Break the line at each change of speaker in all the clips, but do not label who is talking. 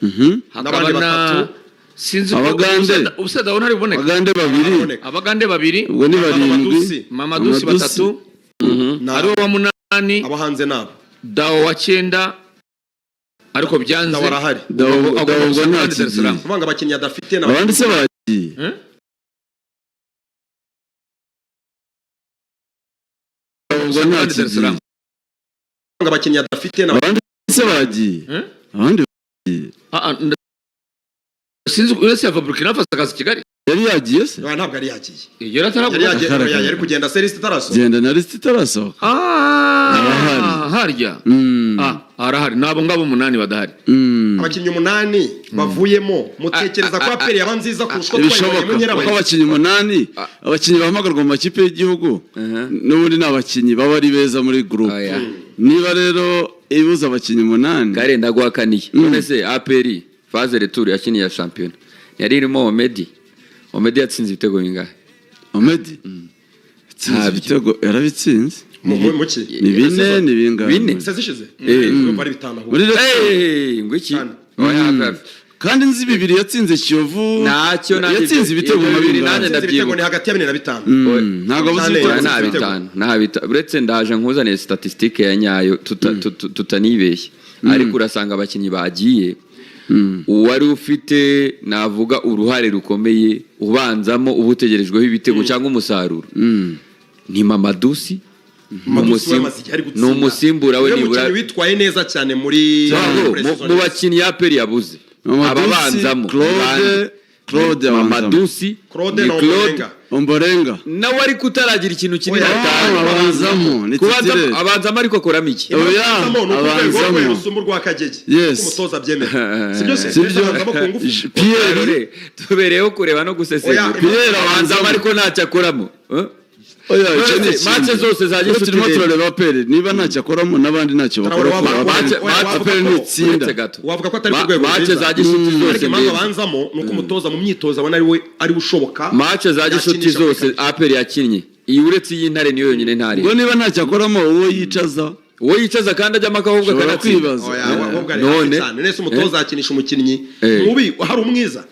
Hakaba
N'abandi
na
batatu.
Sinzi ko
Abagande.
Ubuse Dao ntari buboneka.
Abagande babiri.
Araboneka.
Abagande babiri.
Ubwo ni barindwi.
Mamadusi.
Mamadusi batatu. Ariwo wa munani.
Abo hanze nabo.
Dao wa cyenda, ariko byanze.
Dao arahari.
Dao.
Agomba
Dao ubwo
gusubira
nta
muri Dar es Salaam.
kigiye.
Kuvuga ngo abakinnyi adafite ni
Abandi se bagiye?
Hmm?
Dao ubwo nta
Muri Dar es Salaam.
kigiye.
Kuvuga ngo abakinnyi adafite ni
Abandi se bagiye?
Hmm?
Abandi bagiye?
Ah, ah, sinzi, uretse yava Burkina Faso akaza i Kigali.
Yari yagiye se?
Oya, ntabwo yari yagiye.
Yari
Yari
ataragura.
yagiye.
Agaragara.
Oya, yari kugenda se lisite itarasohoka?
Genda na lisiti itarasohoka.
Ah,
Arahari.
harya. Ah, arahari. Ni abo ngabo umunani badahari.
Abakinnyi umunani bavuyemo, mutekereza ko APR yaba nziza kurusha uko twayibonye
Ibishoboka
mu
kuko
Nkerabahizi?
abakinnyi umunani, abakinnyi bahamagarwa mu makipe y'igihugu n'ubundi ni abakinnyi baba ari beza muri groupe.
Oya.
Niba rero ibuze abakinnyi umunani.
Kare ndaguhakaniye. None se APR phase retour yakiniye ya shampiyona yari irimo Omedi? Omedi yatsinze ibitego bingahe?
Omedi yatsinze
Ntabyo.
ibitego, yarabitsinze.
Mu ki?
Ni bine, ni bingahe?
Bine.
Se zishize?
Eh.
Urumva ari bitanu ahubwo.
Muri
Eh, ngo iki?
Cyane.
Oya, hafi hafi.
Kandi nzi bibiri yatsinze Kiyovu.
Ntacyo nanjye
Yatsinze ibitego
ibyo
nka
bibiri
bingahe?
nanjye
Yatsinze ibitego ni
ndabyibuka.
hagati ya bine na bitanu.
Ntabwo abuze
Cyane.
ibitego.
Oya, nta
Ibitego.
bitanu, nta bitanu. Uretse ndaje nkuzaniye statistique ya nyayo, tutanibeshye, ariko urasanga abakinnyi bagiye, uwari ufite navuga uruhare rukomeye ubanzamo, uba utegerejweho ibitego cyangwa umusaruro, ni Mamadusi.
Mamadusi we amaze igihe ari gutsinda.
Ni umusimbura we.
Niwe
Nibura
mukinnyi witwaye neza cyane muri
Ntabwo,
muri
mu bakinnyi ya APR yabuze,
Mamadusi,
ababanzamo
Claude,
bande?
Claude abanzamo.
Mamadusi
Claude
ni
na
Claude.
Ombolenga.
Omborenga.
Nawe ariko utaragira ikintu kinini
Oya,
atanga.
Abanzamo ni
Kubanza
titire.
abanzamo, ariko akoramo iki?
Oya,
Abanzamo ni uko urwego
abanzamo.
rwe rusumba urwa Kagege.
Yes.
Uko umutoza abyemera, sibyo se?
Sibyo.
Abanzamo ku ngufu.
Pierre.
Rore, tubereyeho kureba no gusesengura.
Oya,
Pierre
abanzamo
abanzamo.
ariko ntacyo akoramo. Eh?
Oya, icyo ni
None se,
ikindi.
match zose za
Iyo
Gishuti
turimo
rero.
turareba APR, niba ntacyo akoramo n'abandi ntacyo bakora,
Wavuga-
ko
wavuga
APR
ko-
ni itsinda.
Uretse gato.
Wavuga ko atari ku rwego
Match
rwiza.
za Gishuti zose
Ariko impamvu
ndebye.
abanzamo ni uko umutoza mu myitozo abona ari we ari we ushoboka.
Match za Gishuti
Yakinisha
zose
Afurika.
APR yakinnye, iyi uretse iy'Intare niyo yonyine ntare.
Ubwo niba ntacyo akoramo, uwo yicaza
Uwo yicaza kandi ajyamo akahubwo
ushobora
akanatsinda.
kwibaza.
Oya, ahubwo ari
None-
hafi cyane. Nese umutoza yakinisha umukinnyi
Eh.
mubi hari umwiza?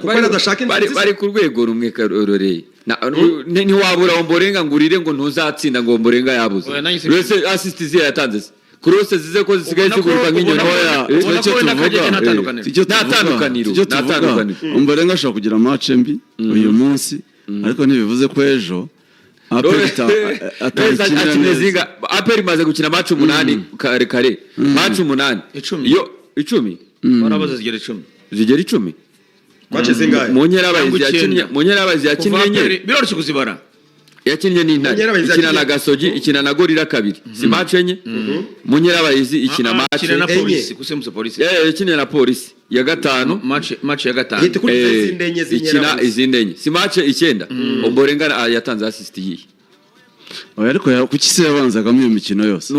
Kuko adashaka intsinzi.
Bari ku rwego rumwe karoreye. Ntiwabura Omborenga ngo urire ngo ntuzatsinda, ngo Omborenga yabuze.
Oya, nanjye
Uretse assist ziye yatanze se, cross zize ko zisigaye
Ubona ko-
ziguruka nk'inyoni.
Oya,
Eh,
ubona
icyo
ko wenda
tuvuga,
Kagege nta tandukaniro.
icyo
Nta
tuvuga,
tandukaniro,
icyo
nta
tuvuga,
tandukaniro.
Omborenga ashobora kugira match mbi uyu munsi, ariko ntibivuze ko ejo APR atayikinira
akina
neza.
zinga. APR imaze gukina match umunani kare kare, match umunani.
10.
Yo 10.
Barabaza zigera 10.
Zigera 10.
Match zingahe?
Mu nkerabahizi
Cyangwa
yakinnye,
icyenda.
mu nkerabahizi yakinnye
Kuva
enye.
Biroroshye kuzibara.
Yakinnye n'Intare,
Munyerabahizi
ikina na
yakinnye-
Gasogi, ikina na Gorilla kabiri, si match enye? Munyerabahizi ikina
Ah,
match
ikina na
enye.
Polisi kusemusa Polisi.
Yakinnye na Polisi ya gatanu.
Match ya gatanu.
Hita kuri izindi enye
Ikina
z'inkerabahizi.
izindi enye, si match icyenda? Omborenga yatanze assist yihe?
Oya, ariko kuki se yabanzagamo iyo mikino yose?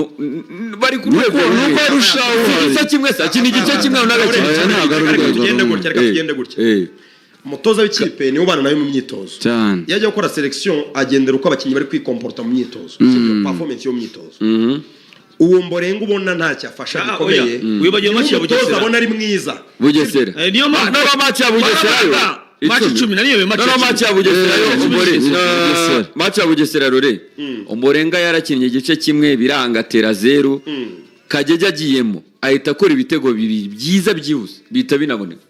Bari ku rwego rumwe.
Nuko arusha
Si igice kimwe se? Akina igice kimwe undi agakina
Oya,
igice.
ntabwo ari
Reka
urwego
tugende
rumwe.
gutya, reka tugende gutya. Umutoza w'ikipe niwe ubana nawe mu myitozo.
Cyane.
Iyo ajya gukora selection agendera uko abakinnyi bari kwikomporta mu myitozo, sibyo? Performance yo mu myitozo. Uwo Mborenga ubona ntacyo afasha
Ah,
gikomeye,
oya. Wibagiwe match ya
umutoza
Bugesera.
abona ari mwiza.
Bugesera.
Niyo mpamvu.
Noneho match ya Bugesera yo
Barabaga. Match
10.
10 nariyo match
Noneho
ya
match ya Bugesera yo Ombore,
Bugesera.
match ya Bugesera rore, Omborenga yarakinnye igice kimwe biranga, atera zeru. Kagege agiyemo ahita akora ibitego bibiri byiza byihuse, bihita binaboneka.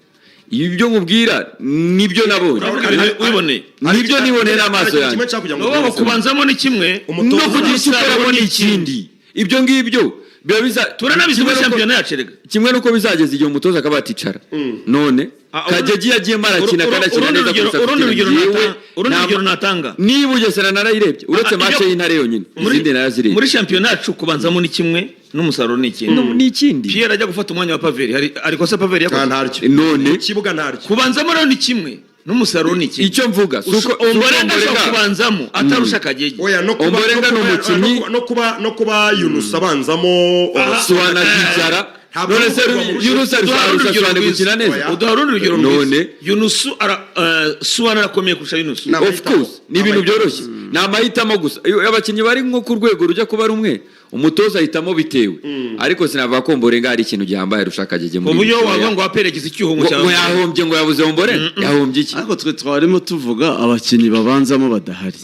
Ibi byo nkubwira nibyo nabonye.
Uravuga ibintu wiboneye.
Nibyo niboneye n'amaso
Hari ikintu
yanjye.
kimwe nshaka kugira ngo
Ni ukuvuga ngo
tuvuge.
kubanzamo ni kimwe,
Umutoza-
No kugira icyo ukoramo ni ikindi. Ibyo ngibyo biba biza
Turanabizi
kimwe
muri
nuko-
shampiyona yacu erega.
Kimwe nuko bizageza igihe umutoza akaba aticara none
Ah,
Kagege yagiyemo arakina kandi akina
urundi
neza
rugero-
kurusha
urundi
Fitina.
rugero
Njyewe
urundi rugero natanga.
Niba Bugesera narayirебye, uretse
Ah,
match y'Intare yonyine, izindi narazirebye.
Muri shampiyona yacu kubanzamo ni kimwe n'umusaruro ni ikindi.
Ni ikindi.
Pierre ajya gufata umwanya wa Paveri, hari ikosa Paveri
Nta
yakoze?
ntaryo.
None
Mu kibuga ntaryo.
Kubanzamo rero ni kimwe n'umusaruro ni ikindi.
Icyo mvuga si uko
Omborenga ashobora
Omborenga-
kubanzamo atarusha Kagege.
Oya, no kuba
Omborenga
no
ni
kuba-
umukinnyi.
no kuba Yunus abanzamo
Suwana akicara.
Ntabwo
None
ari
se
ukuvuga ngo
Yunusu
Uduha urundi
arusha
rugero
Suwane
rwiza.
gukina neza.
Oya.
Uduha urundi rugero
None.
rwiza. Yunusu Suwane arakomeye kurusha Yunusu.
Ni
Of
amahitamo.
course, ni ibintu byoroshye, ni amahitamo gusa. Iyo abakinnyi bari nko ku rwego rujya kuba rumwe, umutoza ahitamo bitewe. Ariko sinavuga ko Omborenga hari ikintu gihambaye arusha Kagege
Ku
muri
buryo
iyi
wavuga
mikino.
ngo APR yagize icyuho ngo
Ngo ngo yahombye, ngo yabuze Omborenga, yahombye iki?
Ariko twe twarimo tuvuga abakinnyi babanzamo badahari.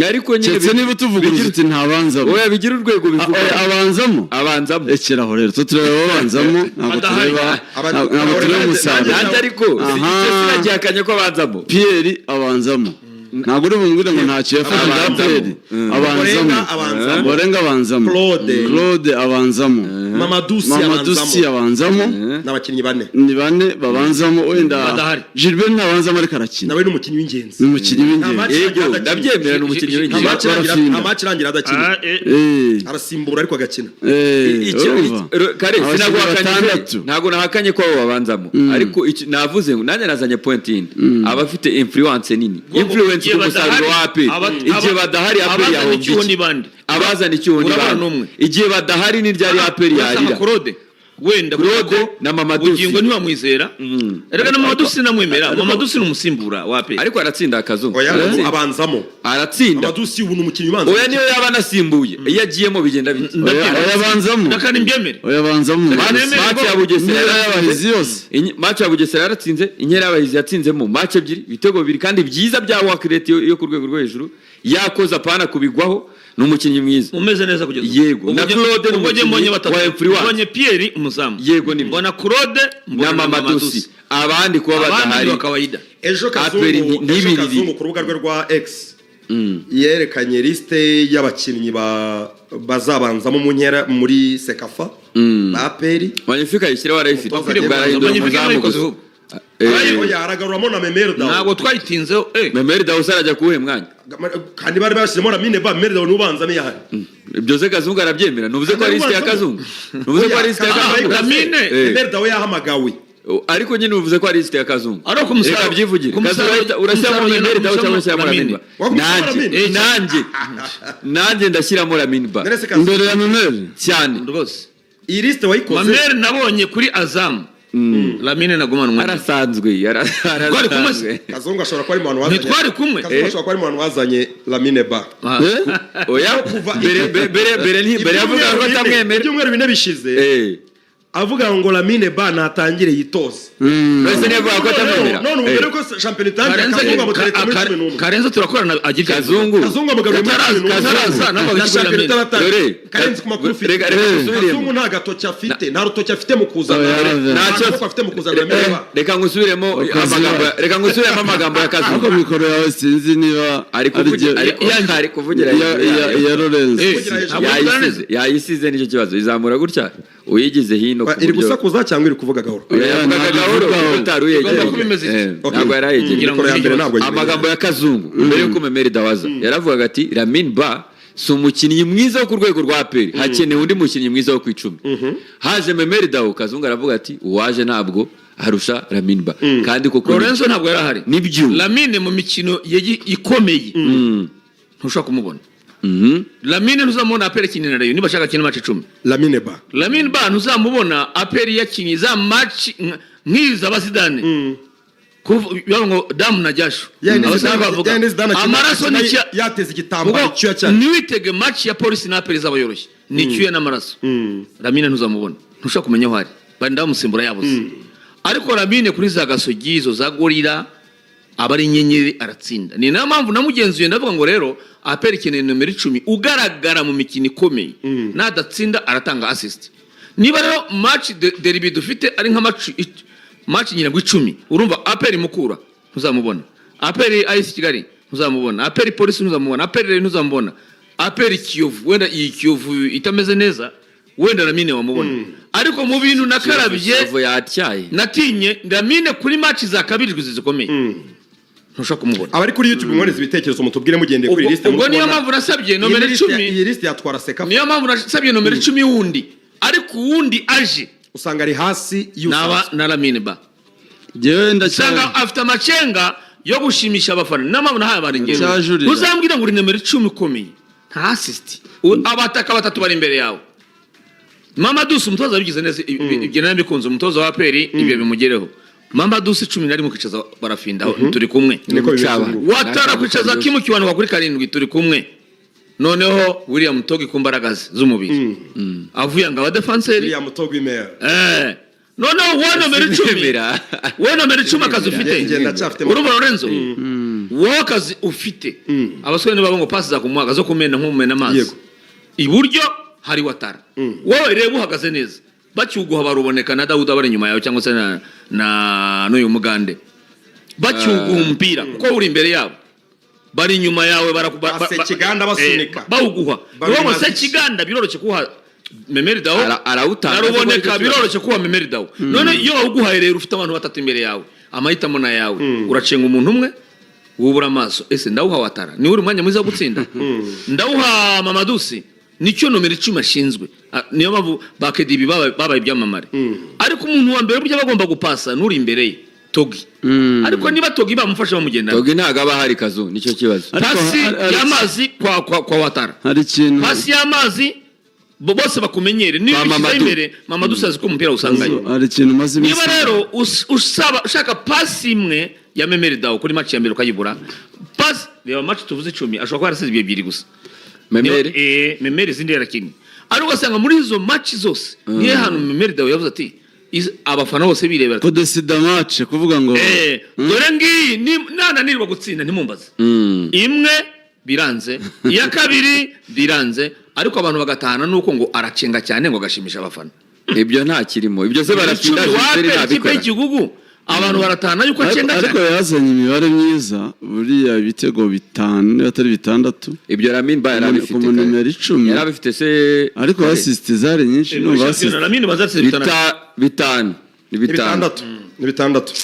Ariko nyine
Keretse niba utuvuguruza uti ntabanzamo.
Oya, bigira urwego bivuga.
Oya, abanzamo.
Abanzamo.
Rekeraho rero, twe tureba ababanzamo, ntabwo
Adahari.
tureba, ntabwo tureba umusaruro.
Nanjye ariko
Aha.
sinagihakanye ko abanzamo.
Pierre abanzamo, ntabwo uri bumbwire ngo ntacyo yafashije.
Abanzamo.
Pierre abanzamo.
Omborenga abanzamo.
Omborenga abanzamo.
Claude.
Claude abanzamo.
Mamadou Sy
Mamadou Sy
abanzamo.
abanzamo.
Ni abakinnyi bane.
Ni bane babanzamo wenda.
Badahari.
Gilbert ntabanzamo ariko arakina.
Nawe ni umukinnyi w'ingenzi.
Ni umukinnyi
Nta
w'ingenzi.
match
Yego,
irangira adakina.
ndabyemera, ni umukinnyi
Nta
w'ingenzi.
match irangira,
Barafinda.
nta match irangira adakina. Arasimbura ariko agakina.
Urumva?
Kare
Abakinnyi
sinaguhakanye
batandatu.
Ntabwo nahakanye ko abo babanzamo, ariko navuze ngo nanjye nazanye point yindi, abafite influence nini, influence
Igihe
ku musaruro
badahari,
wa APR. Igihe badahari APR
abazana
yahombye
icyuho
iki?
ni bande?
Abazana icyuho ni
Urabona
bande?
n'umwe.
Igihe badahari ni ryari APR
Urasanga
yarira?
Claude wenda
Claude
kuko
na Mamadou Sy.
Bugingo ntiwamwizera. Erega na Mamadou Sy namwemera. Mamadou Sy ni umusimbura wa APR.
Ariko aratsinda, Akazungu.
Oya,
Aratsinda.
abanzamo.
Aratsinda.
Mamadou Sy ubu ni umukinnyi ubanza.
Oya, niyo yaba anasimbuye, iyo agiyemo bigenda bite?
Oya, oya, abanzamo.
Ndakana imbyemere.
Oya, abanzamo.
Nemere
Match
ko-
ya Bugesera
Inkera
yaratsinze.
y'abahizi yose.
Match ya Bugesera yaratsinze, inkera y'abahizi yatsinzemo match ebyiri, ibitego bibiri kandi byiza bya work rate yo ku rwego rwo hejuru, yakoze apana kubigwaho, ni umukinnyi mwiza.
Umeze neza kugeza ubu.
Yego,
Ubwo
na Claude ni
ubwo njye
umukinnyi
mbonye batatu.
wa influence.
Mbonye Pierre umuzamu,
Yego, nibyo.
mbona Claude, mbona
na Mamadou Sy. Abandi kuba
Abandi
badahari,
ni wa kawaida.
Ejo
APR
Kazungu, ejo
ntibirire.
Kazungu ku rubuga rwe rwa X yerekanye liste y'abakinnyi bazabanzamo mu nkera muri CECAFA ba APR.
Magnifique ayishyiraho, arayifite.
Umutoza agiye
Barahindura
Magnifique
umuzamu
nayikoze
gusa.
ahubwo.
Oya, haragaruramo na Memel Dao.
Ntabwo twayitinzeho.
Memel Dao arajya kuwuhe mwanya?
Kandi bari bashyizemo Lamine Ba. Memel Dao n'ubanzamo yahari.
Ibyo se Kazungu arabyemera? Nuvuze ko ari liste ya Kazungu, nuvuze ko ari liste ya Kazungu.
Lamine.
Memel Dao yahamagawe.
Ariko nyine uvuze ko ari liste ya Kazungu.
Ariko ku musaruro-
Reka byivugire.
ku
Kazungu urashyiramo
ku musaruro
Memel Dao cyangwa
ushyiramo
ushyiramo Lamine Ba?
Wakumushyiramo
Nanjye
Lamine?
nanjye ndashyiramo Lamine Ba.
None se Kazungu,
Imbere ya Memel?
Cyane.
Rwose.
Iyi liste wayikoze?
Mamere nabonye kuri Azam, Lamine nagumana umwanya.
Arasanzwe.
Twari kumwe se?
Arasanzwe.
Kazungu ashobora kuba ari mu bantu wazanye.
Ntitwari kumwe?
Kazungu ashobora kuba ari mu bantu wazanye Lamine Ba.
Oya, mbere yavugaga ko atamwemera.
Ibyumweru 4 bishize avuga ngo Lamine Ba natangire yitoze.
Mbese ntiyavuga ko atamwemera?
None ubu mbere yuko shampiyona itangira,
Karenze
Kazungu amuteretse muri 11.
Karenze turakorana, agira icyo
Kazungu.
Kazungu amugaruye muri 11.
Ataraza, ntabwo
Na
agikora
shampiyona
Lamine.
itaratangira.
Dore,
Karenzi, ku makuru ufite,
reka dusubiremo.
Kazungu nta gatoki afite, nta rutoki afite mu kuzana,
Oya,
nta
Ntacyo-
kaboko afite mu kuzana Lamine Ba.
Reka ngusubiremo amagambo reka ngusubiremo amagambo ya
Ariko
Kazungu.
mikoro yawe sinzi niba
Ari kuvugira ari kuvugira hejuru yayo.
iya Lorenzo.
Kuvugira hejuru.
Ntabwo tugana neza.
Yayisize, nicyo kibazo. Izamura gutya uyigize hino ku
Iri
buryo
gusakuza cyangwa iri kuvuga gahoro?
Oya, yavugaga
Ntabwo
gahoro
ivugaho.
kuko utari uyegereye.
Igomba kuba imeze itya.
Okay.
Ntabwo yari ayegereye.
Ngira ngo
Mikoro ya mbere ntabwo yegereye.
Amagambo ya Kazungu mbere yuko Memel Dao aza, yaravugaga ati Lamine Ba si umukinnyi mwiza wo ku rwego rwa APR, hakenewe undi mukinnyi mwiza wo ku 10. Haje Memel Dao, Kazungu aravuga ati uwaje ntabwo arusha Lamine Ba, kandi koko
Lorenzo ntabwo yari ahari.
Nibyo.
Lamine mu mikino ikomeye ntushobora kumubona. Lamine ntuzamubona APR akinira Rayon, niba ashaka akina match 10.
Lamine Ba.
Lamine Ba ntuzamubona APR yakinnye za match nk'iza ba Zidane. Kuva ngo damu na jasho. Abasanga bavuga amaraso ni icya
Yateze igitambaro icyuya cyane.
Ntiwitege match ya Polisi na APR izaba yoroshye, ni icyuya n'amaraso. Lamine ntuzamubona, ntushobora kumenya aho ari, bari ndamusimbura yabuze. Ariko Lamine kuri za Gasogi, izo za Gorilla, aba ari inyenyeri, aratsinda. Ni nayo mpamvu namugenzuye, ndavuga ngo rero APR ikeneye nomero 10 ugaragara mu mikino ikomeye, nadatsinda aratanga assist. Niba rero match derby dufite ari nka match nyina ngo 10, urumva APR Mukura ntuzamubona, APR AS Kigali ntuzamubona, APR Polisi ntuzamubona, APR Rayon ntuzamubona, APR Kiyovu, wenda iyi Kiyovu itameze neza, wenda Lamine wamubona. Ariko mu bintu nakarabye,
Kiyovu yatyaye.
natinye Lamine kuri match za kabiri zikomeye, ntushobora kumubona.
Abari kuri YouTube, mwohereza ibitekerezo, mutubwire mugendeye kuri
Ubwo
liste
ubwo
muri
niyo
kubona.
mpamvu nasabye
Iyi
nomero 10.
Iyi liste yatwara CECAFA?
Niyo mpamvu nasabye nomero 10 wundi, ariko uwundi aje
Usanga ari hasi
naba
y'usanzwe.
na Lamine Ba
Njyewe
usanga afite amacenga yo gushimisha abafana. Niyo mpamvu nahaye abantu ingero.
Ndacyajurira.
Ntuzambwira ngo uri nomero 10 ukomeye, nta assist, abataka batatu bari imbere yawe. Mamadou umutoza wabigize neza, ibyo narabikunze. Umutoza wa APR, ibyo bimugereho. Mamadou 11 kwicaza Barafinda, turi kumwe.
Niko bimeze
Cyaba.
ubu.
Watara kwicaza Kimu Kiwanuka kuri 7, turi kumwe. Noneho William Togi ku mbaraga ze z'umubiri avuye ngo abadefanseri.
William Togui Mel.
Noneho wowe nomero 10,
Simemera.
wowe nomero 10 akazi ufite,
Nge ndacyafite.
urumva Lorenzo, wowe akazi ufite, abasore niba ngo pasi zakumuhaga zo kumena nk'umena amazi.
Yego.
Iburyo hari Watara, wowe reba uhagaze neza, bacyuguha baruboneka na Dawuda bari inyuma yawe, cyangwa se na n'uyu mugande bacyuguha umupira, kuko uri imbere yabo, bari inyuma yawe,
Ba Sekiganda basunika.
Bawuguha.
Bari
Niyo ngo
mazi.
Sekiganda biroroshye kuha Memeri Dawo.
Arawutanga.
Na Ruboneka biroroshye kuha Memeri Dawo. None iyo bawuguhaye rero, ufite abantu batatu imbere yawe, amahitamo na yawe, uracenga umuntu umwe, wubura amaso: ese ndawuha Watara, niwe uri umwanya mwiza wo gutsinda? Ndawuha Mamadusi? Nicyo nomero 10 ashinzwe. Niyo mpamvu ba Kedibi babaye ibyamamare. Ariko umuntu wa mbere burya bagomba gupasa n'uri imbere ye, Togi. Ariko niba Togi bamufashe bamugendana,
Togi ntabwo aba ahari, Kazu, nicyo kibazo.
Ariko
pasi
hari
y'amazi kwa Watara,
hari ikintu.
Pasi y'amazi, bose bakumenyere, niba
Kwa
ubishyizeho
Mamadou.
imbere, Mamadou azi ko umupira usangayo.
Hari ikintu maze iminsi.
Niba rero usaba ushaka pasi imwe ya Memeri Dawo kuri match ya mbere ukayibura, pasi, reba match tuvuze 10, ashobora kuba yarasize ebyiri gusa.
Memeri.
Memeri izindi yarakinnye, ariko ugasanga muri izo match zose niyo hantu Memeri Dawo yavuze ati abafana bose birebera.
Kudesida match, kuvuga ngo
Dore ngiyi, nananirwa gutsinda ntimumbaze. Imwe biranze, iya kabiri biranze, ariko abantu bagatahana nuko ngo aracenga cyane, ngo agashimisha abafana.
Ibyo nta kirimo, ibyo se Barafinda
10 wa
Gilbert
APR, ikipe
ntabikora.
y'igihugu, abantu baratahana yuko
ariko
acenga
ariko
cyane.
Yazanye imibare myiza buriya, ibitego 5 niba atari 6.
Ibyo Lamine Ba yarabifite
Ku
kare.
nomero 10.
Yarabifite se?
Ariko
Kare.
assist zari nyinshi, numva assist
Lamine bazatsinze 6.
5 ni 5.
6, ni 6.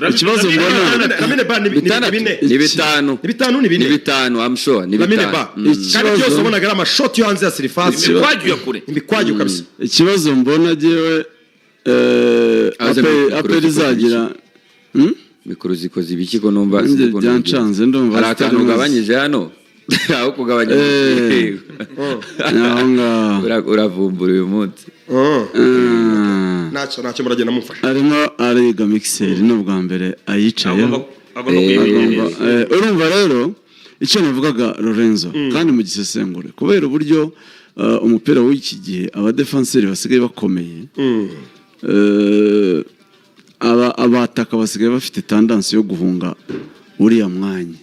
Ikibazo mbona
Lamine Ba ni
6.
4.
Ni 5.
Ni 5, ni 4.
Ni 5, I'm sure ni
Lamine
5.
Ba kandi byose wabonaga ari amashoti yo hanze ya surface.
Imikwaju ya kure.
Imikwaju kabisa.
Ikibazo mbona jyewe,
Aze mikoro
APR
zikoze.
izagira
Mikoro zikoze ibiki ko numva
Nanjye
sinzi ukuntu
byancanze,
bigenze.
Ndumva
Hari akantu
zitari.
ugabanyije hano aho kugabanya.
Aho ngaho.
Uravumbura uyu munsi.
Ntacyo, ntacyo, muragenda mumfasha.
Arimo ariga mixer, ni ubwa mbere ayicayeho.
Agomba kuyimenyereza.
Urumva rero icyo navugaga, Lorenzo, kandi mu gisesengure, kubera uburyo umupira w'iki gihe abadefanseri basigaye bakomeye, abataka basigaye bafite tendance yo guhunga uriya mwanya.